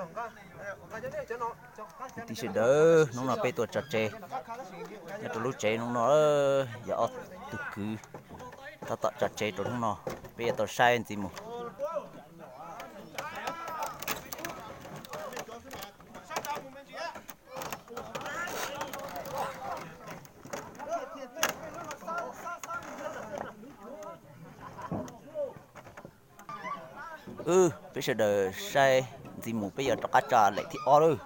Kwv tij sawv daws, hnub no peb tuaj tso tseg nyob rau lub tsev hnub no, yog ob tug kwv tab tom tso tseg rau hnub no, peb yuav tau saib ntxiv mus. Wb peb sawv daws saib ntxiv mus, peb yuav rov qab tso lem thib ob lawm.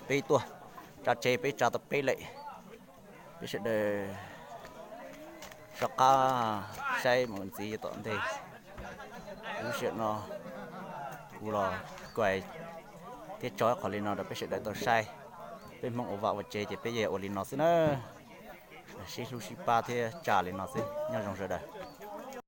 Peb tuaj tsa tsev, peb tsa tau peb lawm. Peb sawv daws soj qab saib mus ntxiv tom ntej. Lub sij hawm no kuv los kuaj thiab tso qhov li no rau peb sawv daws tau saib. Peb Hmoob ua vaj ua tsev ces peb yeej ua li no xwb na. Sib hlub sib pab thiab tsa li no xwb, nyob zoo sawv daws.